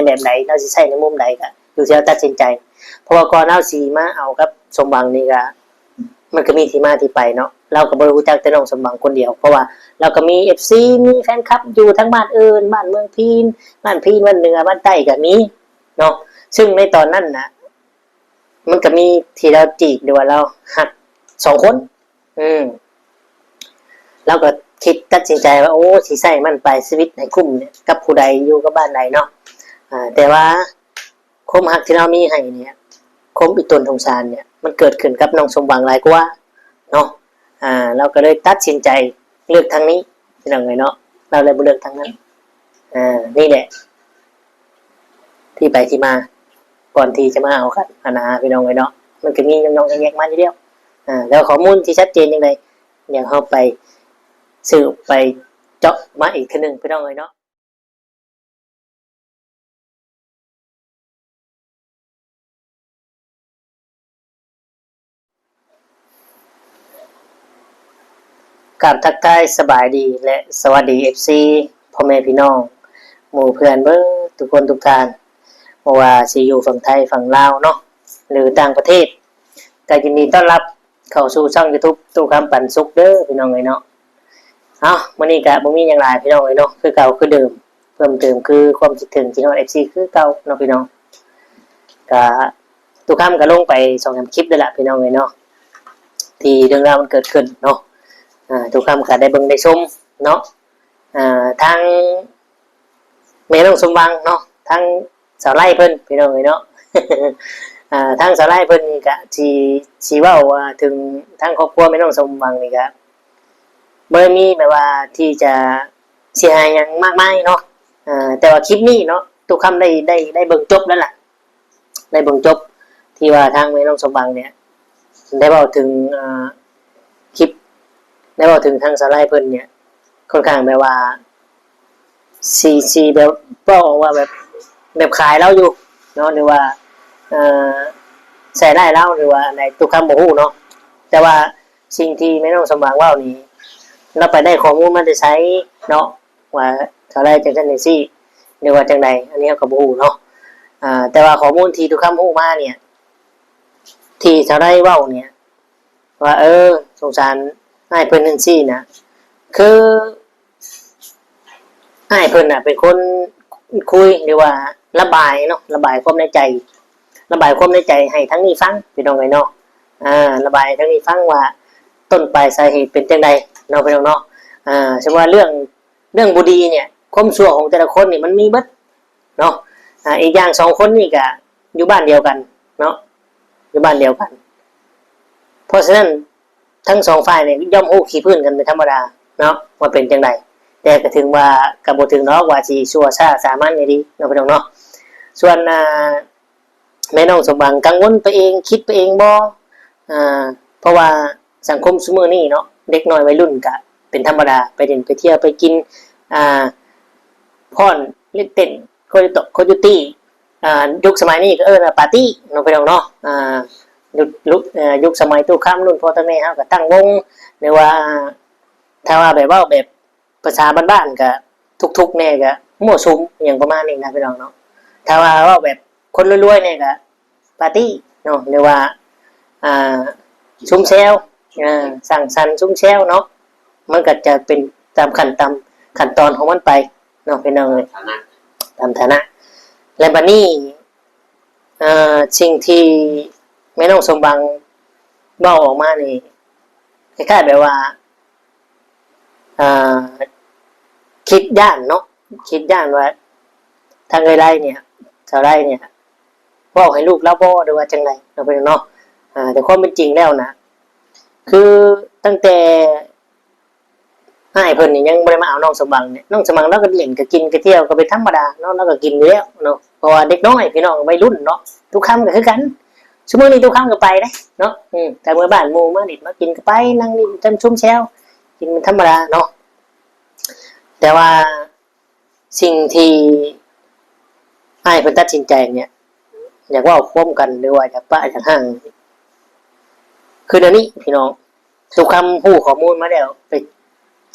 ນແບບໃດ ລາວຊິໃຊ້ໃນມຸມໃດ ກະຢູ່ທີ່ລາວຕັດສິນໃຈ. ເພາະວ່າກ່ອນລາວຊິມາເອົາກັບສົມຫວັງນີ້ກະ ມັນກະມີທີ່ມາທີ່ໄປເນາະ. ລາວກະບໍ່ໄດ້ຮູ້ຈັກແຕ່ນ້ອງສົມຫວັງຄົນດຽວ ເພາະວ່າລາວກະມີເອັຟຊີ ມີແຟນຄລັບຢູ່ທັງບ້ານອື່ນ ບ້ານເມືອງພີນ ບ້ານພີນ ບ້ານເໜືອ ບ້ານໃຕ້ກະມີເນາະ. ຊຶ່ງໃນຕອນນັ້ນນະ ມັນກະມີທີ່ລາວຈີບ ຫຼືວ່າລາວຮັກສອງຄົນ. ອືມ ລາວກະຄິດຕັດສິນໃຈວ່າ ໂອ້ ຊິໃຊ້ມັນປາຍຊີວິດໃຫ້ຄຸ້ມກັບຜູ້ໃດ ຢູ່ກັບບ້ານໃດເນາະ. ອາ ແຕ່ວ່າຄວາມຮັກທີ່ລາວມີໃຫ້ນີ້ ຄວາມອີ່ຕົນສົງສານນີ້ ມັນເກີດຂຶ້ນກັບນ້ອງສົມຫວັງຫຼາຍກວ່າເນາະ. ອາ ລາວກະເລີຍຕັດສິນໃຈເລືອກທາງນີ້ ພີ່ນ້ອງເອີຍເນາະ. ລາວເລີຍບໍ່ເລືອກທາງນັ້ນ. ອາ ນີ້ແຫຼະ ທີ່ໄປທີ່ມາ ກ່ອນທີ່ຈະມາເອົາກັນຫັ້ນນະ ພີ່ນ້ອງເອີຍເນາະ. ມັນກະມີຍອກໆແຍກໆມາຢູ່ແລ້ວ. ອາ ແລ້ວຂໍ້ມູນທີ່ຊັດເຈນຈັ່ງໃດ ດຽວເຮົາໄປສືບໄປເຈາະມາອີກເທື່ອໜຶ່ງ ພີ່ນ້ອງເອີຍເນາະ. ກາບທັກທາຍສະບາຍດີ ແລະ ສະຫວັດດີ ເອັຟຊີ ພໍ່ແມ່ພີ່ນ້ອງ ໝູ່ເພື່ອນເບິດທຸກຄົນທຸກທ່ານ ບໍ່ວ່າຊິຢູ່ຝັ່ງໄທຝັ່ງລາວເນາະ ຫຼືຕ່າງປະເທດ ກະຍິນດີຕ້ອນຮັບເຂົ້າສູ່ຊ່ອງຢູທູບ ຕູ້ຄຳປັນສຸກເດີ ພີ່ນ້ອງເອີຍເນາະ. ເອົ້າ ມື້ນີ້ກະບໍ່ມີຫຍັງຫຼາຍ ພີ່ນ້ອງເອີຍເນາະ ຄືເກົ່າຄືເດີມ ເພີ່ມເຕີມຄືຄວາມຄິດເຖິງຄິດຮອດ ເອັຟຊີ ຄືເກົ່າເນາະ ພີ່ນ້ອງ. ກະ ຕູ້ຄຳກະລົງໄປສອງສາມຄລິບແລ້ວລະ ພີ່ນ້ອງເອີຍເນາະ ທີ່ເລື່ອງລາວມັນເກີດຂຶ້ນເນາະ. ອາ ຕູ້ຄຳກະໄດ້ເບິ່ງໄດ້ຊົມເນາະ ອາ ທາງແມ່ນ້ອງສົມຫວັງເນາະ ທາງສາວໄລເພິ່ນ ພີ່ນ້ອງເອີຍເນາະ. ອາ ທາງສາວໄລເພິ່ນນີ້ກະຊິ ຊິເວົ້າວ່າເຖິງທາງຄອບຄົວແມ່ນ້ອງສົມຫວັງນີ້ກະ ບໍ່ໄດ້ມີແບບວ່າທີ່ຈະເສຍຫາຍຫຍັງມາກມາຍເນາະ. ເອີ ແຕ່ວ່າຄລິບນີ້ເນາະ ຕູ້ຄຳໄດ້ ໄດ້ ໄດ້ເບິ່ງຈົບແລ້ວລະ ໄດ້ເບິ່ງຈົບ ທີ່ວ່າທາງແມ່ນ້ອງສົມຫວັງເນຍ ໄດ້ເວົ້າເຖິງ ເອີ ຄລິບ ໄດ້ເວົ້າເຖິງທາງສາວໄລເພິ່ນເນຍ ຄ່ອນຂ້າງແບບວ່າ ຊິ ຊິແບບ ເວົ້າອອກວ່າແບບ ແບບຂາຍລາວຢູ່ເນາະ ຫຼືວ່າ ເອີ ໃສ່ຮ້າຍລາວ ຫຼືວ່າອັນໃດ ຕູ້ຄຳບໍ່ຮູ້ເນາະ. ແຕ່ວ່າສິ່ງທີ່ແມ່ນ້ອງສົມຫວັງເວົ້ານີ້ ລາວໄປໄດ້ຂໍ້ມູນມາແຕ່ໃສເນາະ ວ່າເທົ່າໃດຈັ່ງຊັ້ນຈັ່ງຊີ້ ຫຼືວ່າຈັ່ງໃດ ອັນນີ້ເຮົາກະບໍ່ຮູ້ເນາະ. ອາ ແຕ່ວ່າຂໍ້ມູນທີ່ຕູ້ຄຳຮູ້ມາເນຍ ທີ່ສາວໄລເວົ້າເນຍ ວ່າ ເອີ ສົງສານອ້າຍເພິ່ນຈັ່ງຊີ້ນະ ຄືອ້າຍເພິ່ນນະເປັນຄົນຄຸຍ ຫຼືວ່າລະບາຍເນາະ ລະບາຍຄວາມໃນໃຈ ລະບາຍຄວາມໃນໃຈໃຫ້ທາງນີ້ຟັງ ພີ່ນ້ອງເອີຍເນາະ. ອາ ລະບາຍໃຫ້ທາງນີ້ຟັງວ່າຕົ້ນປາຍສາເຫດເປັນຈັ່ງໃດເນາະ ພີ່ນ້ອງເນາະ. ອາ ສົມມຸດວ່າເລື່ອງ ເລື່ອງບໍ່ດີເນຍ ຄວາມຊົ່ວຂອງແຕ່ລະຄົນນີ້ມັນມີເບິດ ເນາະ. ອາ ອີກຢ່າງສອງຄົນນີ້ກະຢູ່ບ້ານດຽວກັນເນາະ ຢູ່ບ້ານດຽວກັນ ເພາະສະນັ້ນທັງສອງຝ່າຍນີ້ຍ່ອມຮູ້ຂີ້ພື້ນກັນເປັນທຳມະດາເນາະ ວ່າເປັນຈັ່ງໃດ. ແຕ່ກະຖືວ່າກະບໍ່ເຖິງດອກວ່າຊິຊົ່ວຊ້າສາມັນອີ່ຫຼີເນາະ ພີ່ນ້ອງເນາະ. ສ່ວນ ອາ ແມ່ນ້ອງສົມຫວັງກັງວົນໄປເອງ ຄິດໄປເອງບໍ່? ອາ ເພາະວ່າສັງຄົມຊຸມມື້ນີ້ເນາະ ເດັກນ້ອຍໄວລຸ້ນກະເປັນທຳມະດາ ໄປຫຼິ້ນໄປທ່ຽວໄປກິນ ອາ ຟ້ອນຫຼິ້ນເຕັ້ນ ໂຄໂຍໂຕະ ໂຄໂຍຕີ ອາ ຍຸກສະໄໝນີ້ກະເອີ້ນວ່າປາຕີ້ເນາະ ພີ່ນ້ອງເນາະ. ອາ ຍຸກ ຍຸກ ເອີ ຍຸກສະໄໝຕູ້ຄຳ ລຸ້ນພໍ່ຕາແມ່ເຮົາກະຕັ້ງວົງ ຫຼືວ່າ ຖ້າວ່າແບບເວົ້າແບບ ພາສາບ້ານໆກະທຸກໆແດ່ ກະມົ້ວສຸມ ອີ່ຫຍັງປະມານນີ້ນະ ພີ່ນ້ອງເນາະ. ຖ້າວ່າເວົ້າແບບຄົນລວຍໆແດ່ກະປາຕີ້ເນາະ ຫຼືວ່າ ອາ ຊຸມແຊວ ອາ ສັງສັນຊຸມແຊວເນາະ. ມັນກະຈະເປັນຕາມຂັ້ນ ຕາມຂັ້ນຕອນຂອງມັນໄປເນາະ ພີ່ນ້ອງເອີຍ ຕາມຖານະ. ແລະບາດນີ້ ເອີ ສິ່ງທີ່ແມ່ນ້ອງສົມຫວັງເວົ້າອອກມານີ້ ຄ້າຍໆແບບວ່າ ອ່າ ຄິດຢ້ານເນາະ ຄິດຢ້ານວ່າທາງເອື້ອຍໄລເນຍ ສາວໄລເນຍ ເວົ້າໃຫ້ລູກລາວບໍ່ ຫຼືວ່າຈັ່ງໃດເນາະ ພີ່ນ້ອງເນາະ. ອ່າ ແຕ່ຄວາມເປັນຈິງແລ້ວນະ ຄືຕັ້ງແຕ່ອ້າຍເພິ່ນນີ້ຍັງບໍ່ໄດ້ມາເອົານ້ອງສົມຫວັງເນຍ ນ້ອງສົມຫວັງລາວກະຫຼິ້ນ ກະກິນ ກະທ່ຽວ ກະເປັນທຳມະດາເນາະ ລາວກະກິນຢູ່ແລ້ວເນາະ ເພາະວ່າເດັກນ້ອຍ ພີ່ນ້ອງ ໄວລຸ້ນເນາະ. ຕູ້ຄຳກະຄືກັນ ຊຸມມື້ນີ້ຕູ້ຄຳກະໄປເດ້ເນາະ ອືມ ຖ້າເມືອບ້ານໝູ່ມາຫຼິ້ນມາກິນກະໄປ ນັ່ງຫຼິ້ນກັນຊຸມແຊວ ກິນເປັນທຳມະດາເນາະ. ແຕ່ວ່າສິ່ງທີ່ອ້າຍເພິ່ນຕັດສິນໃຈເນຍ ຢາກເວົ້າຄວາມກັນ ຫຼືວ່າຢາກປະຢາກຮ້າງ ຄືແນວນີ້ພີ່ນ້ອງ. ຕຸຄຳຮູ້ຂໍ້ມູນມາແລ້ວ ໄປ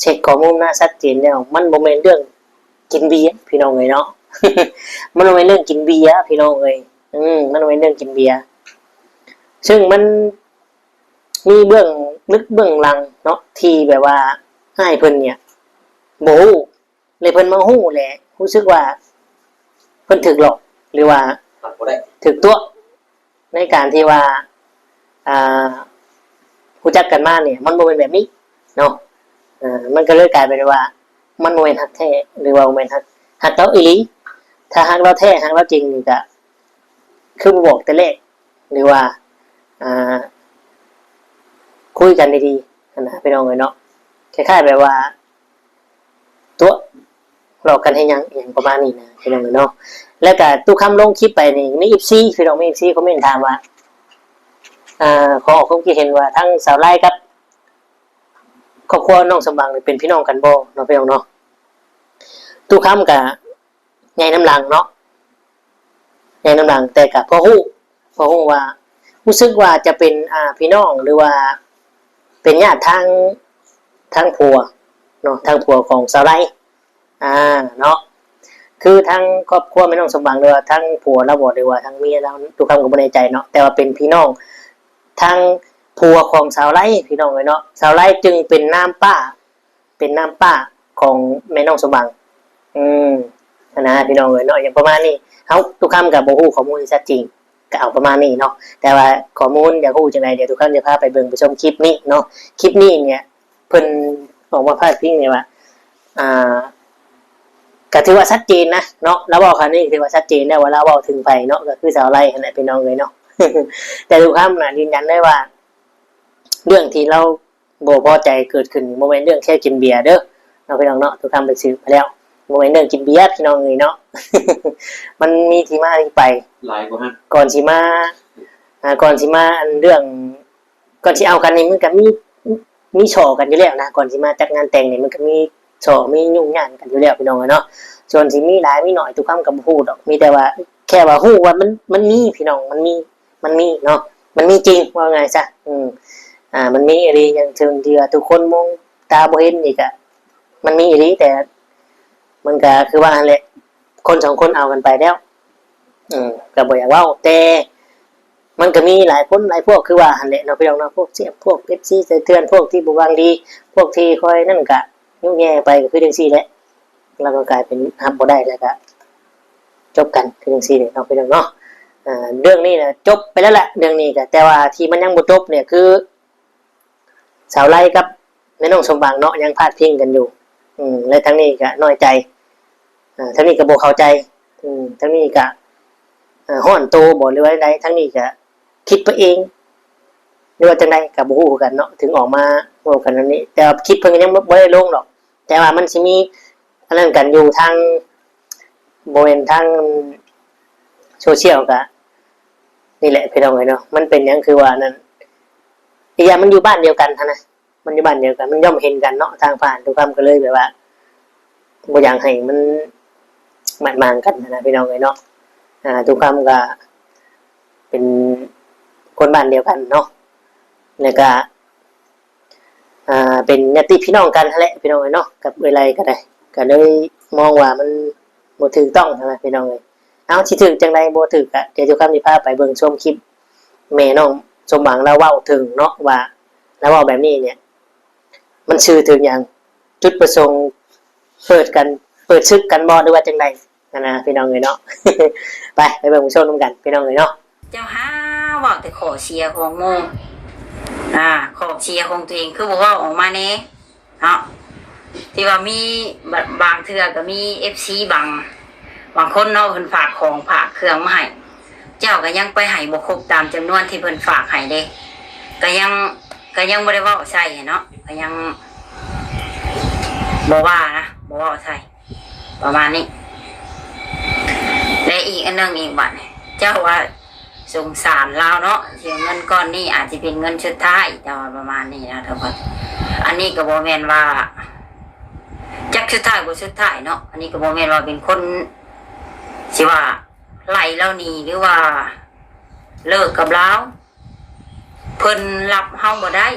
ເຊັກຂໍ້ມູນມາຊັດເຈນແລ້ວ ມັນບໍ່ແມ່ນເລື່ອງກິນເບຍ ພີ່ນ້ອງເອີຍເນາະ. ມັນບໍ່ແມ່ນເລື່ອງກິນເບຍພີ່ນ້ອງເອີຍ. ອືມ ມັນບໍ່ແມ່ນເລື່ອງກິນເບຍ ເຊິ່ງມັນມີເບື້ອງເລິກເບື້ອງຫຼັງເນາະ ທີ່ແບບວ່າອ້າຍເພິ່ນເນຍບໍ່ຮູ້ ແລະເພິ່ນມາຮູ້ແຫຼະ ຮູ້ສຶກວ່າເພິ່ນຖືກຫຼອກ ຫຼືວ່າຖືກຕົວະ ໃນການທີ່ວ່າ ອ່າ ຮູ້ຈັກກັນມານີ້ ມັນບໍ່ແມ່ນແບບນີ້ເນາະ. ເອີ ມັນກໍເລີຍກາຍເປັນວ່າ ມັນບໍ່ແມ່ນຮັກແທ້ ຫຼືວ່າບໍ່ແມ່ນຮັກ ຮັກເຮົາອີ່ຫຼີ. ຖ້າຮັກເຮົາແທ້ ຮັກເຮົາຈິງນີ້ ກໍຄືບໍ່ບອກແຕ່ແລກ ຫຼືວ່າ ອ່າ ຄຸຍກັນດີໆ ຫັ້ນນະ ພີ່ນ້ອງເອີຍເນາະ. ຄ້າຍໆແບບວ່າ ຕົວະ ຫຼອກກັນເຮັດຫຍັງ ອີ່ຫຍັງປະມານນີ້ນະ ພີ່ນ້ອງເອີຍເນາະ. ແລ້ວກະຕຸຄຳລົງຄລິບໄປນີ້ ມີເອັຟຊີ ພີ່ນ້ອງ ມີເອັຟຊີຄອມເມັນຖາມວ່າ ອ່າ ຂໍອອກຄວາມຄິດເຫັນວ່າ ທາງສາວໄລກັບຄອບຄົວນ້ອງສົມຫວັງນີ້ ເປັນພີ່ນ້ອງກັນບໍ່ເນາະ ພີ່ນ້ອງເນາະ. ຕຸຄຳກະໃຫຍ່ນຳຫຼັງເນາະ ໃຫຍ່ນຳຫຼັງ ແຕ່ກະພໍຮູ້ ພໍຮູ້ວ່າ ຮູ້ສຶກວ່າຈະເປັນ ອ່າ ພີ່ນ້ອງ ຫຼືວ່າເປັນຍາດທາງ ທາງຜົວເນາະ ທາງຜົວຂອງສາວໄລ ອ່າ ເນາະ. ຄືທາງຄອບຄົວແມ່ນ້ອງສົມຫວັງ ຫຼືວ່າທາງຜົວລາວບໍ ຫຼືວ່າທາງເມຍລາວ ຕຸຄຳກໍບໍ່ແນ່ໃຈເນາະ ແຕ່ວ່າເປັນພີ່ນ້ອງທາງຜົວຂອງສາວໄລ ພີ່ນ້ອງເອີຍເນາະ. ສາວໄລຈຶ່ງເປັນນາມປ້າ ເປັນນາມປ້າຂອງແມ່ນ້ອງສົມຫວັງ ອືມ ຫັ້ນນະ ພີ່ນ້ອງເອີຍເນາະ. ຢ່າງປະມານນີ້ ເຮົາ ຕຸຄຳກໍບໍ່ຮູ້ຂໍ້ມູນທີ່ຊັດເຈນ ກໍເອົາປະມານນີ້ເນາະ. ແຕ່ວ່າຂໍ້ມູນຢາກຮູ້ຈັ່ງໃດ ດຽວຕຸຄຳຈະພາໄປເບິ່ງໄປຊົມຄລິບນີ້ເນາະ. ຄລິບນີ້ເນຍ ເພິ່ນອອກມາພາດພິງນີ້ວ່າ ອ່າ ກໍຖືວ່າຊັດເຈນນະເນາະ ລາວເວົ້າຄຳນີ້ຖືວ່າຊັດເຈນແລ້ວວ່າລາວເວົ້າເຖິງໃຜເນາະ ກໍຄືສາວໄລຫັ້ນແຫຼະ ພີ່ນ້ອງເອີຍເນາະ. ແຕ່ຕຸຄຳນະຢືນຢັນໄດ້ວ່າ ເລື່ອງທີ່ລາວບໍ່ພໍໃຈເກີດຂຶ້ນ ບໍ່ແມ່ນເລື່ອງແຄ່ກິນເບຍເດີເນາະ ພີ່ນ້ອງເນາະ. ຕຸຄຳໄປສືບມາແລ້ວ ບໍ່ແມ່ນເລື່ອງກິນເບຍ ພີ່ນ້ອງເອີຍເນາະ. ມັນມີທີ່ມາທີ່ໄປ ຫຼາຍກວ່າຫັ້ນ ກ່ອນຊິມາ ອ່າ ກ່ອນຊິມາອັນເລື່ອງ ກ່ອນຊິເອົາກັນນີ້ ມັນກໍມີ ມີສໍ້ກັນຢູ່ແລ້ວນະ. ກ່ອນຊິມາຈັດງານແຕ່ງນີ້ ມັນກໍມີສໍ້ ມີຫຍຸ້ງຍາກກັນຢູ່ແລ້ວ ພີ່ນ້ອງເອີຍເນາະ. ສ່ວນຊິມີຫຼາຍມີໜ້ອຍ ຕຸຄຳກໍບໍ່ຮູ້ດອກ ມີແຕ່ວ່າ ແຄ່ວ່າຮູ້ວ່າມັນ ມັນມີ ພີ່ນ້ອງ ມັນມີ ມັນມີເນາະ ມັນມີຈິງ ເວົ້າງ່າຍຊະ. ອືມ ອ່າ ມັນມີອີ່ຫຼີ ຢ່າງເຊັ່ນທີ່ວ່າທຸກຄົນມອງຕາບໍ່ເຫັນນີ້ກະ ມັນມີອີ່ຫຼີ ແຕ່ມັນກະຄືວ່າຫັ້ນແຫຼະ ຄົນສອງຄົນເອົາກັນໄປແລ້ວ ເອີ ກໍບໍ່ຢາກເວົ້າ ແຕ່ມັນກໍມີຫຼາຍຄົນຫຼາຍພວກຄືວ່າຫັ້ນແຫຼະເນາະ ພີ່ນ້ອງເນາະ. ພວກເສຍບ ພວກເອັຟຊີສະເທືອນ ພວກທີ່ບໍ່ຫວັງດີ ພວກທີ່ຄອຍນັ້ນ ກະຍຸແຍ່ໄປ ກໍຄືຈັ່ງຊີ້ແຫຼະ. ແລ້ວກໍກາຍເປັນຮັບບໍ່ໄດ້ ແລ້ວກໍຈົບກັນ ຄືຈັ່ງຊີ້ແຫຼະເນາະ ພີ່ນ້ອງເນາະ. ເອີ ເລື່ອງນີ້ນະຈົບໄປແລ້ວລະ ເລື່ອງນີ້ກະ ແຕ່ວ່າທີ່ມັນຍັງບໍ່ຈົບນີ້ຄື ສາວໄລກັບແມ່ນ້ອງສົມຫວັງເນາະ ຍັງພາດພິງກັນຢູ່ ອືມ ແລະທາງນີ້ກໍນ້ອຍໃຈ ເອີ ທາງນີ້ກໍບໍ່ເຂົ້າໃຈ ອືມ ທາງນີ້ກໍ ເອີ ຮ້ອນໂຕບໍ ຫຼືວ່າໃດ ທາງນີ້ກໍຄິດໄປເອງ ຫຼືວ່າຈັ່ງໃດກໍບໍ່ຮູ້ຄືກັນເນາະ ເຖິງອອກມາເວົ້າກັນແນວນີ້. ແຕ່ວ່າຄລິບເພິ່ນກໍຍັງບໍ່ ບໍ່ໄດ້ລົງດອກ ແຕ່ວ່າມັນຊິມີອັນນັ້ນກັນຢູ່ທາງ ບໍ່ແມ່ນທາງໂຊຊຽວ ກໍນີ້ແຫຼະ ພີ່ນ້ອງເອີຍເນາະ. ມັນເປັນຫຍັງຄືວ່ານັ້ນ ອີກຢ່າງມັນຢູ່ບ້ານດຽວກັນຫັ້ນນະ ມັນຢູ່ບ້ານດຽວກັນ ມັນຍ່ອມເຫັນກັນເນາະ ທາງຜ່ານ. ຕຸຄຳກໍເລີຍແບບວ່າບໍ່ຢາກໃຫ້ມັນບາດໝາງກັນຫັ້ນນະ ພີ່ນ້ອງເອີຍເນາະ. ອ່າ ຕຸຄຳກໍເປັນຄົນບ້ານດຽວກັນເນາະ ແລ້ວກໍ ອ່າ ເປັນຍາດຕິພີ່ນ້ອງກັນຫັ້ນແຫຼະ ພີ່ນ້ອງເອີຍເນາະ ກັບເອື້ອຍໄລກໍໄດ້ ກໍເລີຍມອງວ່າມັນບໍ່ຖືກຕ້ອງຫັ້ນນະ ພີ່ນ້ອງເອີຍ. ເອົາ ຊິຖືກຈັ່ງໃດ ບໍ່ຖືກກະ ດຽວຕຸຄຳຊິພາໄປເບິ່ງຊົມຄລິບແມ່ນ້ອງສົມຫວັງລາວເວົ້າເຖິງເນາະ ວ່າລາວເວົ້າແບບນີ້ເນຍ ມັນຊື່ຖືກຫຍັງ? ຈຸດປະສົງເປີດກັນ ເປີດສຶກກັນບໍ່ ຫຼືວ່າຈັ່ງໃດ? ຫັ້ນນະ ພີ່ນ້ອງເອີຍເນາະ. ໄປ ໄປເບິ່ງໄປຊົມນຳກັນ ພີ່ນ້ອງເອີຍເນາະ. ເຈົ້າຫາເວົ້າແຕ່ຂໍ້ເສຍຂອງໝູ່ ອ່າ ຂໍ້ເສຍຂອງຕົວເອງຄືບໍ່ເວົ້າອອກມາແດ່ເນາະ? ທີ່ວ່າມີບາງເທື່ອກໍມີເອັຟຊີບາງ ບາງຄົນເນາະ ເພິ່ນຝາກຂອງຝາກເຄື່ອງມາໃຫ້ ເຈົ້າກໍຍັງໄປໃຫ້ບໍ່ຄົບຕາມຈຳນວນທີ່ເພິ່ນຝາກໃຫ້ເດ້ ກໍຍັງ ກໍຍັງບໍ່ໄດ້ເວົ້າໃສ່ເນາະ ກໍຍັງບໍ່ວ່ານະ ບໍ່ເວົ້າໃສ່ ປະມານນີ້. ແລະອີກອັນໜຶ່ງອີກບາດນີ້ ເຈົ້າວ່າສົງສານລາວເນາະ ທີ່ເງິນກ້ອນນີ້ອາດຈະເປັນເງິນສຸດທ້າຍ ເຈົ້າວ່າປະມານນີ້ນະທຸກຄົນ. ອັນນີ້ກໍບໍ່ແມ່ນວ່າ ຈັກສຸດທ້າຍບໍ່ສຸດທ້າຍເນາະ ອັນນີ້ກໍບໍ່ແມ່ນວ່າເປັນຄົນຊິວ່າໄລ່ລາວໜີ ຫຼືວ່າເລີກກັບລາວ ເພິ່ນຮັບເຮົາບໍ່ໄດ້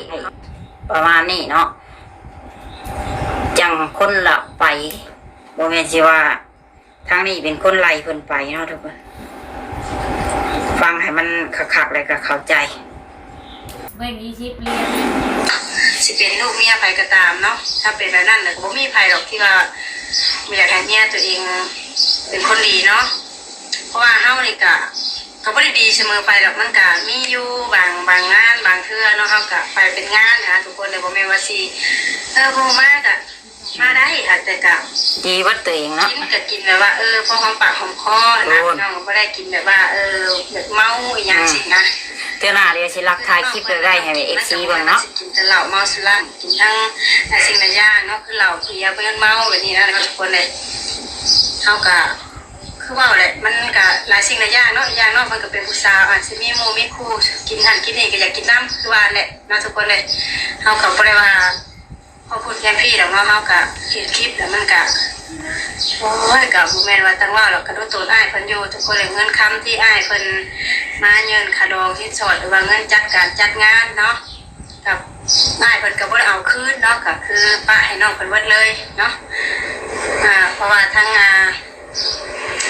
ປະມານນີ້ເນາະ ຈັ່ງຄົນລະໄປ ບໍ່ແມ່ນຊິວ່າ ທາງນີ້ເປັນຄົນໄລ່ເພິ່ນໄປເນາະທຸກຄົນ. ຟັງໃຫ້ມັນຄັກໆ ແລ້ວກໍເຂົ້າໃຈ. ເບິ່ງອີ່ສິບຫຼຽນ ຊິເປັນລູກເມຍໃຜກໍຕາມເນາະ, ຖ້າເປັນແບບນັ້ນແລ້ວກໍບໍ່ມີໃຜດອກທີ່ວ່າບໍ່ຢາກໃຫ້ເມຍຕົວເອງເປັນຄົນດີເນາະ. ເພາະວ່າເຮົານີ້ກະ ກໍບໍ່ໄດ້ດີສະເໝີໄປດອກ, ມັນກະມີຢູ່ບາງ ບາງງານບາງເທື່ອເນາະ, ເຮົາກະໄປເປັນງານນະທຸກຄົນເດີ, ບໍ່ແມ່ນວ່າຊິ ເອີ ບໍ່ມາກະ ມາໄດ້ ອາດ ແຕ່ກະ ດີເບິດຕົວເອງເນາະ, ກິນກະກິນແບບວ່າ ເອີ ພໍຫອມປາກຫອມຄໍນະ ໂອ້ຍ ພີ່ນ້ອງ, ບໍ່ໄດ້ກິນແບບວ່າ ເອີ ແບບເມົາອີ່ຫຍັງ ອືມ ຊີ້ນະ. ເທື່ອໜ້າດຽວຊິລັກຖ່າຍຄລິບໄວ້ໃຫ້ເອັຟຊີເບິ່ງເນາະ, ກິນແຕ່ເຫຼົ້າເມົາສຸລາ ກິນທັງຫຼາຍສິ່ງຫຼາຍຢ່າງເນາະ, ຄືເຫຼົ້າເບຍ ເພິ່ນເມົາແບບນີ້ນະ ທຸກຄົນເລີຍ. ເຮົາກະ ຄືເວົ້າແຫຼະ ມັນກະຫຼາຍສິ່ງຫຼາຍຢ່າງເນາະ, ຢ່າງເນາະ ເພິ່ນກະເປັນຜູ້ສາວ ອາດຊິມີໝູ່ມີຄູ່ ກິນຫັ້ນກິນນີ້ ກະຢາກກິນນຳ ຄືວ່າແຫຼະເນາະ ທຸກຄົນເລີຍ. ເຮົາກະບໍ່ໄດ້ວ່າ ຂໍໂທດແທນພີ່ດອກເນາະ, ເຮົາກະເຫັນຄລິບແລ້ວມັນກະ ໂອ້ຍ ກະບໍ່ແມ່ນວ່າຕັ້ງເວົ້າດອກ, ກະດູໂຕນອ້າຍເພິ່ນຢູ່ ທຸກຄົນເລີຍ. ເງິນຄຳທີ່ອ້າຍເພິ່ນມາຍື່ນຄ່າດອງສິນສອດ ຫຼືວ່າເງິນຈັດການຈັດງານເນາະ ກັບອ້າຍເພິ່ນກະບໍ່ໄດ້ເອົາຄືນເນາະ, ກະຄືປະໃຫ້ນ້ອງເພິ່ນເບິດເລີຍເນາະ. ອາ ເພາະວ່າທາງ ອາ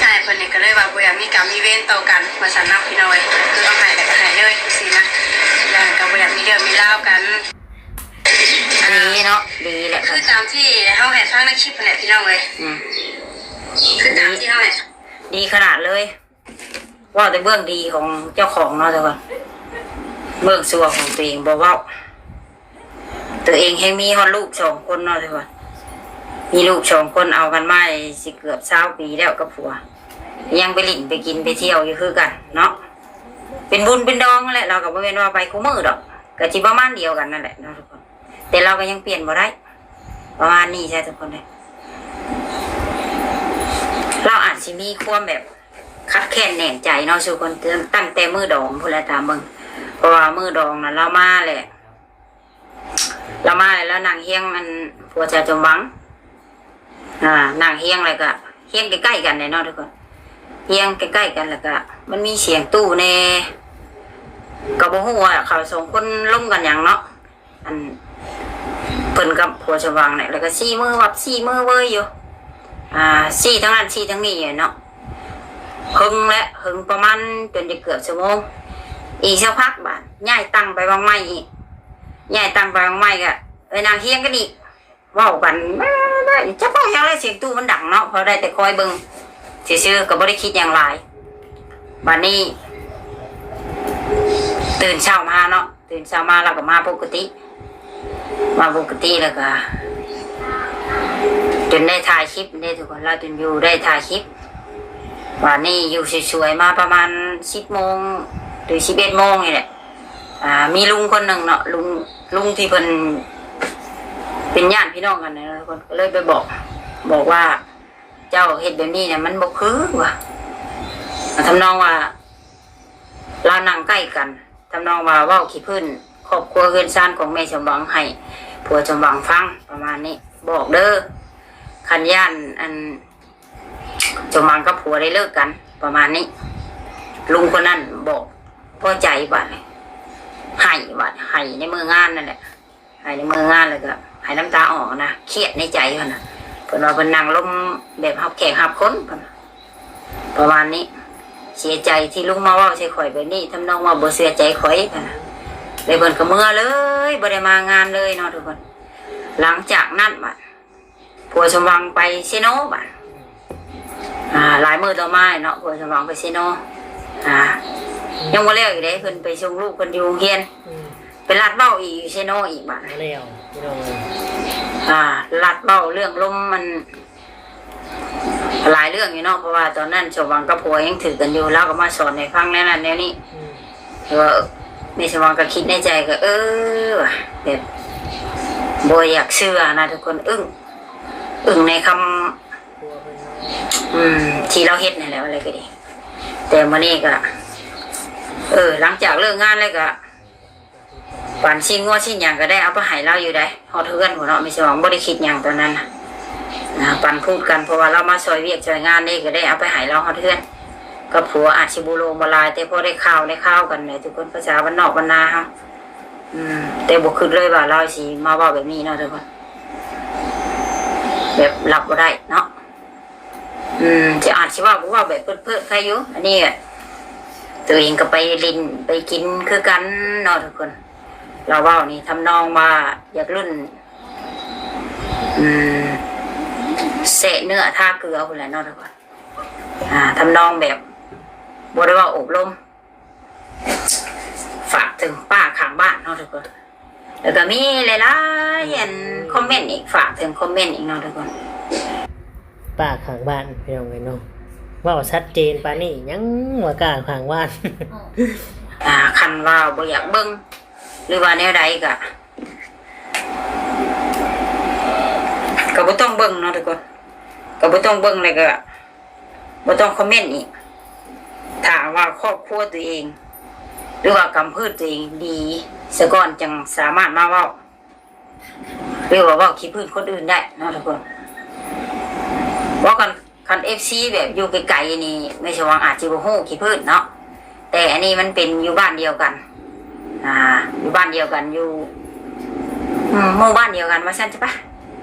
ອ້າຍເພິ່ນນີ້ກະເລີຍວ່າບໍ່ຢາກມີກຳມີເວນຕໍ່ກັນວ່າຊັ້ນເນາະ ພີ່ນ້ອງເອີຍ, ຄືເອົາໃຫ້ແລ້ວກະໃຫ້ເລີຍຊີ້ນະ, ແລ້ວກະບໍ່ຢາກມີເລື່ອງມີລາວກັນ. ດີເນາະ ດີແຫຼະ ຄືຕາມທີ່ເຮົາໃຫ້ຟັງໃນຄລິບຫັ້ນແຫຼະ ພີ່ນ້ອງເອີຍ. ອືມ ຄືຕາມທີ່ເຮົາໃຫ້ ດີຂະໜາດເລີຍ. ເວົ້າແຕ່ເບື້ອງດີຂອງເຈົ້າຂອງເນາະ ແຕ່ວ່າເບື້ອງຊົ່ວຂອງຕົວເອງບໍ່ເວົ້າ. ຕົວເອງແຮງມີຮອດລູກສອງຄົນເນາະ ແຕ່ວ່າມີລູກສອງຄົນ ເອົາກັນມາຊິເກືອບຊາວປີແລ້ວກັບຜົວ, ຍັງໄປຫຼິ້ນໄປກິນໄປທ່ຽວຢູ່ຄືກັນເນາະ. ເປັນບຸນເປັນດອງຫັ້ນແຫຼະ, ລາວກໍບໍ່ແມ່ນວ່າໄປຄູ່ມື້ດອກ, ກໍຊິປະມານດຽວກັນນັ້ນແຫຼະເນາະທຸກຄົນ, ແຕ່ລາວກໍຍັງປ່ຽນບໍ່ໄດ້ ປະມານນີ້ຊະທຸກຄົນເດີ. ລາວອາດຊິມີຄວາມແບບ ຄັບແຄ້ນແໜ້ນໃຈເນາະສູ່ຄົນ, ຕັ້ງແຕ່ມື້ດອງພຸ້ນແຫຼະ ຕາມເບິ່ງ. ເພາະວ່າມື້ດອງນະ ລາວມາແຫຼະ ລາວມາແລ້ວ ລາວນັ່ງຮຽງອັນ ຜົວສາວສົມຫວັງ, ອ່າ ນັ່ງຮຽງແລ້ວກະຮຽງໃກ້ໆກັນແຫຼະເນາະທຸກຄົນ, ຮຽງໃກ້ໆກັນ ແລ້ວກະມັນມີສຽງຕູ້ແດ່, ກໍບໍ່ຮູ້ວ່າເຂົາສອງຄົນລົມກັນຫຍັງເນາະ. ອັນ ເພິ່ນກັບຜົວສາວສມຫວັງນີ້ ແລ້ວກໍຊີ້ມືວັບຊີ້ມືເວີຍຢູ່ ອ່າ ຊີ້ທາງນັ້ນຊີ້ທາງນີ້ຢູ່ເນາະ. ເຫິງແຫຼະ ເຫິງປະມານຈົນຈະເກືອບຊົ່ວໂມງ. ອີກສັກພັກບາດຍ້າຍຕັ່ງໄປວາງໄມ້ອີກ, ຍ້າຍຕັ່ງໄປວາງໄມ້ກໍໄປນັ່ງຮຽງກັນອີກ ເວົ້າກັນ ຈັກເວົ້າຫຍັງແຫຼະ ສຽງຕູ້ມັນດັງເນາະ, ເຮົາໄດ້ແຕ່ຄອຍເບິ່ງຊື່ໆ ກໍບໍ່ໄດ້ຄິດຫຍັງຫຼາຍ. ບາດນີ້ຕື່ນເຊົ້າມາເນາະ, ຕື່ນເຊົ້າມາລາວກໍມາປົກກະຕິ, ມາປົກກະຕິແລ້ວກໍຈົນໄດ້ຖ່າຍຄລິບເດ້ທຸກຄົນ, ລາວຈົນຢູ່ໄດ້ຖ່າຍຄລິບ. ບາດນີ້ຢູ່ສວຍໆມາປະມານສິບໂມງ ຫຼື ສິບເອັດໂມງນີ້ແຫຼະ, ອ່າ ມີລຸງຄົນໜຶ່ງເນາະ, ລຸງ ລຸງທີ່ເພິ່ນເປັນຍາດພີ່ນ້ອງກັນນະ, ເພິ່ນກໍເລີຍໄປບອກ ບອກວ່າ ເຈົ້າເຮັດແບບນີ້ນະ ມັນບໍ່ຄືວ່າ ທຳນອງວ່າລາວນັ່ງໃກ້ກັນ, ທຳນອງວ່າເວົ້າຂີ້ພື້ນຄອບຄົວເຮືອນຊານຂອງແມ່ສົມຫວັງໃຫ້ຜົວສົມຫວັງຟັງ ປະມານນີ້. ບອກເດີ ຄັນຢ້ານອັນສົມຫວັງກັບຜົວໄດ້ເລີກກັນ ປະມານນີ້. ລຸງຄົນນັ້ນບອກພໍໃຈບາດນີ້ ໄຫ້ບາດ ໄຫ້ໃນມື້ງານນັ້ນແຫຼະ. ໄຫ້ໃນມື້ງານ ແລ້ວກໍໄຫ້ນ້ຳຕາອອກນະ, ຄຽດໃນໃຈເພິ່ນນະ. ເພິ່ນວ່າເພິ່ນນັ່ງລົມແບບຮັບແຂກຮັບຄົນ ເພິ່ນວ່າປະມານນີ້, ເສຍໃຈທີ່ລຸງມາເວົ້າໃສ່ຂ້ອຍແບບນີ້ ທຳນອງວ່າບໍ່ເຊື່ອໃຈຂ້ອຍ ເພິ່ນນະ. ແລ້ວເພິ່ນກໍເມືອເລີຍ ບໍ່ໄດ້ມາງານເລີຍເນາະທຸກຄົນ. ຫຼັງຈາກນັ້ນບາດ ຜົວສົມຫວັງໄປເຊໂນບາດ ອ່າ ຫຼາຍມື້ຕໍ່ມາເນາະ ຜົວສົມຫວັງໄປເຊໂນ ອ່າ ຍັງບໍ່ແລ້ວອີກເດ້ ເພິ່ນໄປສົ່ງລູກເພິ່ນຢູ່ໂຮງຮຽນ ອືມ ໄປລັດເວົ້າອີກຢູ່ເຊໂນອີກບາດ ບໍ່ແລ້ວ ພີ່ນ້ອງເອີຍ ອ່າ ລັດເວົ້າເລື່ອງລົມມັນຫຼາຍເລື່ອງຢູ່ເນາະ ເພາະວ່າຕອນນັ້ນສົມຫວັງກັບຜົວຍັງຖືກກັນຢູ່ ລາວກໍມາສອນໃຫ້ຟັງແນວນັ້ນແນວນີ້ ອືມ ແຕ່ວ່າແມ່ສະຫວັງກໍຄິດໃນໃຈກໍ ເອີ ວ່າແບບບໍ່ຢາກເຊື່ອນະທຸກຄົນ ອຶ້ງ ອຶ້ງໃນຄຳ ອືມ ທີ່ລາວເຮັດນັ້ນແຫຼະ ວ່າແລ້ວກໍດີ. ແຕ່ມື້ນີ້ກໍ ເອີ ຫຼັງຈາກເລີກງານແລ້ວກໍ ປານຊີ້ນງົວຊີ້ນຫຍັງກໍໄດ້ເອົາໄປໃຫ້ລາວຢູ່ໃດ ຮອດເຮືອນພຸ້ນເນາະ ແມ່ສະຫວັງບໍ່ໄດ້ຄິດຫຍັງຕອນນັ້ນນະ ປັນພູດກັນ ເພາະວ່າລາວມາຊ່ອຍວຽກຊ່ອຍງານເດ້ ກໍໄດ້ເອົາໄປໃຫ້ລາວຮອດເຮືອນ ກັບຜົວອາດຊິບໍ່ຫຼວງບໍ່ຫຼາຍ ແຕ່ພໍໄດ້ຂ່າວໄດ້ຄາວກັນແຫຼະ ທຸກຄົນ ພາສາບ້ານນອກບ້ານນາເຮົາ ອືມ ແຕ່ບໍ່ຄິດເລີຍວ່າລາວຊິມາເວົ້າແບບນີ້ເນາະ ທຸກຄົນ ແບບຮັບບໍ່ໄດ້ເນາະ. ອືມ ຊິອາດຊິເວົ້າ ເວົ້າແບບເພີດໆ ໃຄຢູ່ ອັນນີ້ ຕົວເອງກໍໄປຫຼິ້ນໄປກິນຄືກັນເນາະທຸກຄົນ. ລາວເວົ້ານີ້ທຳນອງວ່າຢາກລຸ້ນ ອືມ ແຊະເນື້ອທາເກືອພຸ້ນແຫຼະເນາະທຸກຄົນ. ອ່າ ທຳນອງແບບບໍ່ໄດ້ເວົ້າອົບລົມ ຝາກເຖິງປ້າຂ້າງບ້ານເນາະທຸກຄົນ. ແລ້ວກໍມີຫຼາຍໆ ອັນ ຄອມເມັນອີກ ຝາກເຖິງຄອມເມັນອີກເນາະທຸກຄົນ. ປ້າຂ້າງບ້ານ ພີ່ນ້ອງເອີຍເນາະ ເວົ້າຊັດເຈນປານນີ້ ຍັງວ່າປ້າຂ້າງບ້ານ. ອ່າ ຄັນວ່າບໍ່ຢາກເບິ່ງ ຫຼືວ່າແນວໃດກໍ ກໍບໍ່ຕ້ອງເບິ່ງເນາະທຸກຄົນ ກໍບໍ່ຕ້ອງເບິ່ງ ແລ້ວກໍບໍ່ຕ້ອງຄອມເມັນອີກ. ຖ້າວ່າຄອບຄົວຕົວເອງ ຫຼືວ່າກຳພືດຕົວເອງດີສາກ່ອນ ຈັ່ງສາມາດມາເວົ້າ ຫຼືວ່າເວົ້າຂີ້ພື້ນຄົນອື່ນໄດ້ເນາະທຸກຄົນ. ເວົ້າກັນ ຄັນເອັຟຊີແບບຢູ່ໄກໆນີ້ ແມ່ສະຫວ່າງອາດຊິບໍ່ຮູ້ຂີ້ພື້ນເນາະ ແຕ່ອັນນີ້ມັນເປັນຢູ່ບ້ານດຽວກັນ ອ່າ ຢູ່ບ້ານດຽວກັນ ຢູ່ ອືມ ໝູ່ບ້ານດຽວກັນວ່າຊັ້ນຊະປະ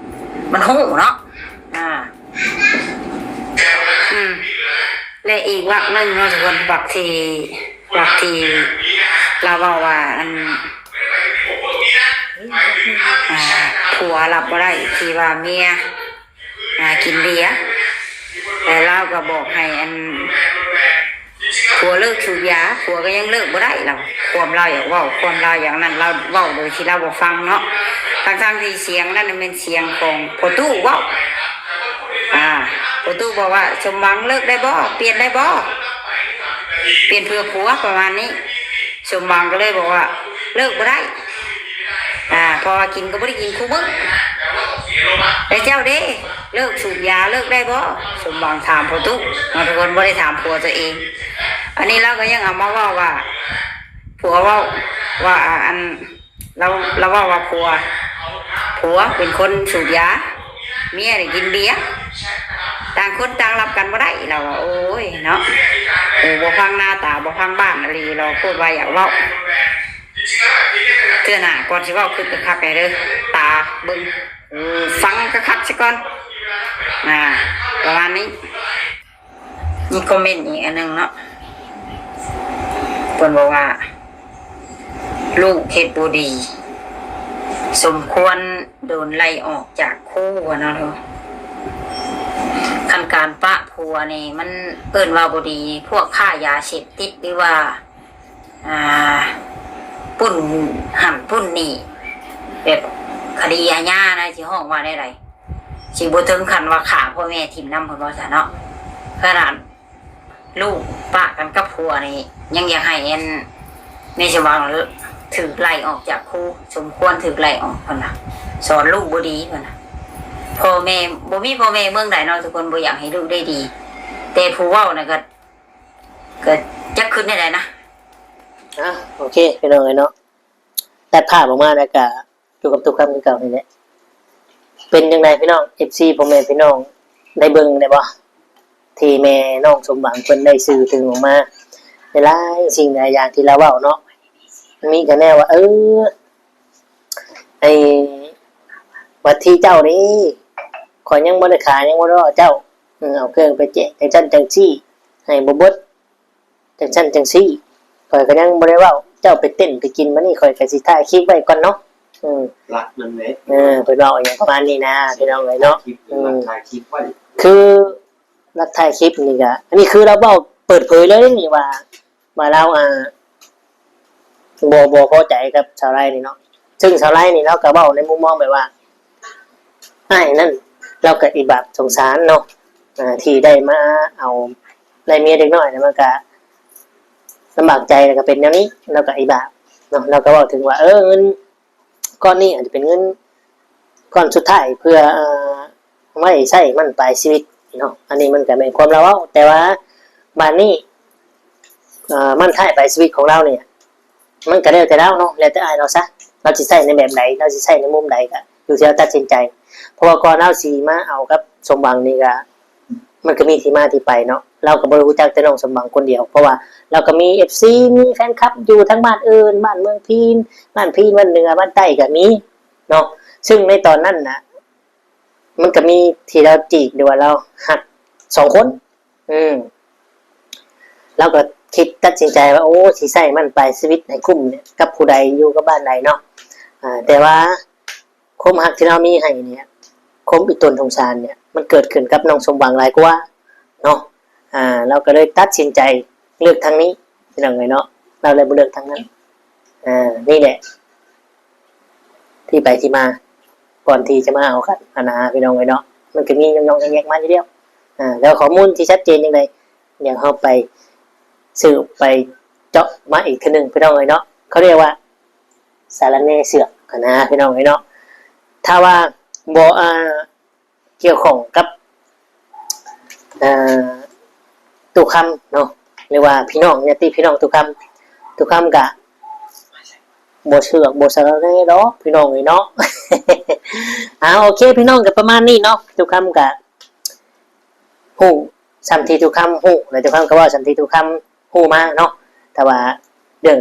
ມັນຮູ້ເນາະ ອ່າ ອືມ ແລະ ອີກວັກໜຶ່ງເນາະທຸກຄົນ ວັກທີ່ ວັກທີ່ລາວເວົ້າວ່າ ອັນ ອ່າ ຜົວຮັບບໍ່ໄດ້ທີ່ວ່າເມຍ ອ່າ ກິນເບຍ ແລະ ລາວກໍບອກໃຫ້ ອັນ ຜົວເລີກສູບຢາ ຜົວກໍຍັງເລີກບໍ່ໄດ້ລາວ. ຄວາມລາວຢາກເວົ້າ ຄວາມລາວຢ່າງນັ້ນ ລາວເວົ້າໂດຍທີ່ລາວບໍ່ຟັງເນາະ ທັງໆທີ່ສຽງນັ້ນແມ່ນສຽງຂອງພໍ່ຕູ້ເວົ້າ. ອ່າ ພໍ່ຕູ້ບອກວ່າ ສົມຫວັງເລີກໄດ້ບໍ່? ປ່ຽນໄດ້ບໍ່? ປ່ຽນເພື່ອຜົວ ປະມານນີ້. ສົມຫວັງກໍເລີຍບອກວ່າ ເລີກບໍ່ໄດ້ ອ່າ ເພາະວ່າກິນກໍບໍ່ໄດ້ກິນຄູ່ມື້. ແລ້ວເຈົ້າເດ ເລີກສູບຢາເລີກໄດ້ບໍ່? ສົມຫວັງຖາມພໍ່ຕູ້ເນາະທຸກຄົນ ບໍ່ໄດ້ຖາມຜົວຕົວເອງ. ອັນນີ້ລາວກໍຍັງເອົາມາເວົ້າວ່າ ຜົວເວົ້າວ່າ ອັນ ລາວ ລາວເວົ້າວ່າຜົວ ຜົວເປັນຄົນສູບຢາ ເມຍນີ້ກິນເບຍ ຕ່າງຄົນຕ່າງຮັບກັນບໍ່ໄດ້ ລາວວ່າ. ໂອ້ຍເນາະ ຫູບໍ່ຟັງໜ້າຕາບໍ່ຟັງບ້ານອີ່ຫຼີ ລາວໂຄດວ່າຢາກເວົ້າ. ເທື່ອໜ້າກ່ອນຊິເວົ້າຄຶດຄັກໆແດ່ເດີ ຕາເບິ່ງ ຫູຟັງຄັກໆຊະກ່ອນ ອ່າ ປະມານນີ້. ມີຄອມເມັນອີກອັນໜຶ່ງເນາະ ເພິ່ນບອກວ່າ ລູກເຮັດບໍ່ດີ ສົມຄວນໂດນໄລ່ອອກຈາກຄູ ວ່າເນາະ. ຄັນການປະຜົວນີ້ ມັນເອີ້ນວ່າບໍ່ດີ ພວກຄ້າຢາເສບຕິດ ຫຼືວ່າ ອ່າ ປຸ້ນຫັ້ນປຸ້ນນີ້ ແບບຄະດີອາຍານະ ຊິຮ້ອງວ່າແນວໃດ? ຊິບໍ່ເຖິງຂັ້ນວ່າຂ້າພໍ່ແມ່ຖິ້ມນຳ ເພິ່ນວ່າຊັ້ນເນາະ. ຂະໜາດລູກປະກັນກັບຜົວນີ້ ຍັງຢາກໃຫ້ອັນ ແມ່ສະຫວ່າງຖືກໄລ່ອອກຈາກຄູ ສົມຄວນຖືກໄລ່ອອກ ເພິ່ນວ່າ ສອນລູກບໍ່ດີ ເພິ່ນວ່າ. ພໍ່ແມ່ ບໍ່ມີພໍ່ແມ່ເມືອງໃດເນາະ ທຸກຄົນບໍ່ຢາກໃຫ້ລູກໄດ້ດີ ແຕ່ຜູ້ເວົ້ານະ ກໍ ກໍຈັກຄິດແນວໃດນະ. ອ່າ ໂອເຄ ພີ່ນ້ອງເອີຍເນາະ ຕັດພາບອອກມາແລ້ວກະຢູ່ກັບຕຸກຄຳຄືເກົ່ານີ້ແຫຼະ. ເປັນຈັ່ງໃດພີ່ນ້ອງ ເອັຟຊີ ພໍ່ແມ່ພີ່ນ້ອງ ໄດ້ເບິ່ງແລ້ວບໍ່ ທີ່ແມ່ນ້ອງສົມຫວັງເພິ່ນໄດ້ສື່ເຖິງອອກມາ ຫຼາຍໆສິ່ງຫຼາຍຢ່າງທີ່ລາວເວົ້າເນາະ. ມັນມີແຕ່ແນວວ່າ ເອີ ໄອ້ ວັດທີເຈົ້ານີ້ ຂ້ອຍຍັງບໍ່ໄດ້ຂາຍ ຍັງບໍ່ໄດ້ເວົ້າເຈົ້າ ເອີ ເອົາເຄື່ອງໄປແຈກຈັ່ງຊັ້ນຈັ່ງຊີ້ ໃຫ້ບໍ່ເບິດ ຈັ່ງຊັ້ນຈັ່ງຊີ້ ຂ້ອຍກໍຍັງບໍ່ໄດ້ເວົ້າ ເຈົ້າໄປເຕັ້ນໄປກິນ ບາດນີ້ຂ້ອຍກໍຊິຖ່າຍຄລິບໄວ້ກ່ອນເນາະ. ເອີ ລັກມັນເດ້ ເອີ ເພິ່ນເວົ້າຫຍັງປະມານນີ້ນະ ພີ່ນ້ອງເອີຍເນາະ. ເອີ ຖ່າຍຄລິບໄວ້ ຄືລັກຖ່າຍຄລິບນີ້ກໍ ອັນນີ້ຄືລາວເວົ້າເປີດເຜີຍເລີຍນີ້ວ່າ ວ່າລາວ ອ່າ ບໍ່ ບໍ່ພໍໃຈກັບສາວໄລນີ້ເນາະ. ເຊິ່ງສາວໄລນີ້ລາວກໍເວົ້າໃນມຸມມອງແບບວ່າ ອ້າຍນັ້ນລາວກໍອີບາບສົງສານເນາະ ອ່າ ທີ່ໄດ້ມາເອົາ ໄດ້ເມຍເດັກນ້ອຍ ແລ້ວມັນກໍລຳບາກໃຈ ແລ້ວກໍເປັນແນວນີ້ ລາວກໍອີບາບເນາະ. ລາວກໍເວົ້າເຖິງວ່າ ເອີ ເງິນ ກ້ອນນີ້ອາດຈະເປັນເງິນກ້ອນສຸດທ້າຍເພື່ອ ເອີ ໄວ້ໃຊ້ບັ້ນປາຍຊີວິດເນາະ. ອັນນີ້ມັນກໍແມ່ນຄວາມລາວເວົ້າ ແຕ່ວ່າບາດນີ້ ເອີ ບັ້ນທ້າຍປາຍຊີວິດຂອງລາວນີ້ ມັນກໍແລ້ວແຕ່ລາວເນາະ ແລ້ວແຕ່ອ້າຍລາວຊະ ລາວຊິໃຊ້ໃນແບບໃດ ລາວຊິໃຊ້ໃນມຸມໃດ ກໍຢູ່ທີ່ລາວຕັດສິນໃຈ. ເພາະວ່າກ່ອນລາວຊິມາເອົາກັບສົມຫວັງນີ້ກໍ ມັນກໍມີທີ່ມາທີ່ໄປເນາະ. ລາວກໍບໍ່ໄດ້ຮູ້ຈັກແຕ່ນ້ອງສົມຫວັງຄົນດຽວ ເພາະວ່າລາວກໍມີເອັຟຊີ ມີແຟນຄລັບຢູ່ທັງບ້ານອື່ນ ບ້ານເມືອງພີນ ບ້ານພີນ ບ້ານເໜືອ ບ້ານໃຕ້ກໍມີເນາະ. ເຊິ່ງໃນຕອນນັ້ນນະ ມັນກໍມີທີ່ລາວຈີບ ຫຼືວ່າລາວຮັກ ສອງຄົນ ອືມ ລາວກໍຄິດຕັດສິນໃຈວ່າ ໂອ້ ຊິໃຊ້ມັນປາຍຊີວິດໃຫ້ຄຸ້ມເນຍ ກັບຜູ້ໃດ ຢູ່ກັບບ້ານໃດເນາະ ອາ ແຕ່ວ່າຄວາມຮັກທີ່ລາວມີໃຫ້ເນຍ ຄວາມອີ່ຕົນສົງສານເນຍ ມັນເກີດຂຶ້ນກັບນ້ອງສົມຫວັງຫຼາຍກວ່າເນາະ ອາ ລາວກໍເລີຍຕັດສິນໃຈເລືອກທາງນີ້ ພີ່ນ້ອງເອີຍເນາະ ລາວເລີຍບໍ່ເລືອກທາງນັ້ນ ອາ ນີ້ແຫຼະ ທີ່ໄປທີ່ມາ ກ່ອນທີ່ຈະມາເອົາກັນຫັ້ນນະ ພີ່ນ້ອງເອີຍເນາະ ມັນກໍມີຫຍ້ອງໆແຍງໆມາຢູ່ແລ້ວ ອາ ແລ້ວຂໍ້ມູນທີ່ຊັດເຈນຈັ່ງໃດ ດຽວເຮົາໄປສືບໄປເຈາະມາອີກເທື່ອໜຶ່ງ ພີ່ນ້ອງເອີຍເນາະ ເຂົາຮຽກວ່າສາລະແໜ່ເຊື່ອງຫັ້ນນະ ພີ່ນ້ອງເອີຍເນາະ ຖ້າວ່າບໍ່ ອາ ກ່ຽວຂ້ອງກັບ ອາ ຕູ້ຄຳເນາະ ຫຼືວ່າພີ່ນ້ອງ ຍາດຕິພີ່ນ້ອງຕູ້ຄຳ ຕູ້ຄຳກະບໍ່ເຊື່ອ ບໍ່ສາລະແໜ່ດອກ ພີ່ນ້ອງເອີຍເນາະ ອາ ໂອເຄ ພີ່ນ້ອງ ກະປະມານນີ້ເນາະ ຕູ້ຄຳກະຮູ້ສ່ຳທີ່ຕູ້ຄຳຮູ້ ແລະ ຕູ້ຄຳກະເວົ້າສ່ຳທີ່ຕູ້ຄຳຮູ້ມາເນາະ ແຕ່ວ່າເລື່ອງ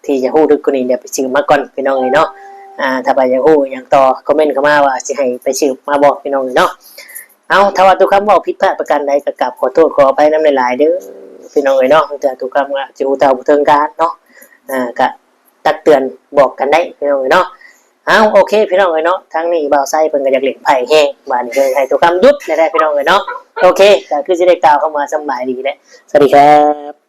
ທີ່ຈະຮູ້ເລິກກວ່ານີ້ ດຽວໄປສືບມາກ່ອນ ພີ່ນ້ອງເອີຍເນາະ ອາ ຖ້າວ່າຢາກຮູ້ຫຍັງຕໍ່ ຄອມເມັນເຂົ້າມາວ່າຊິໃຫ້ໄປສືບມາບໍ່ ພີ່ນ້ອງເອີຍເນາະ ເອົາ ຖ້າວ່າຕູ້ຄຳເວົ້າຜິດພາດປະການໃດ ກໍກາບຂໍໂທດຂໍອະໄພນຳຫຼາຍໆເດີ ພີ່ນ້ອງເອີຍເນາະ ແຕ່ຕູ້ຄຳກໍຊິຮູ້ເທົ່າບໍ່ເຖິງການເນາະ ອາ ກໍຕັກເຕືອນບອກກັນໄດ້ ພີ່ນ້ອງເອີຍເນາະ ເອົາ ໂອເຄ ພີ່ນ້ອງເອີຍເນາະ ທາງນີ້ບ່າວໄຊເພິ່ນກໍຢາກຫຼິ້ນໄພ້ແຮງ ບາດນີ້ເພິ່ນໃຫ້ຕູ້ຄຳຢຸດແລ້ວ ພີ່ນ້ອງເອີຍເນາະ ໂອເຄ ກໍຄືຊິໄດ້ກ່າວຄຳວ່າສຳບາຍດີແຫຼະ ສະຫວັດດີຄັບ.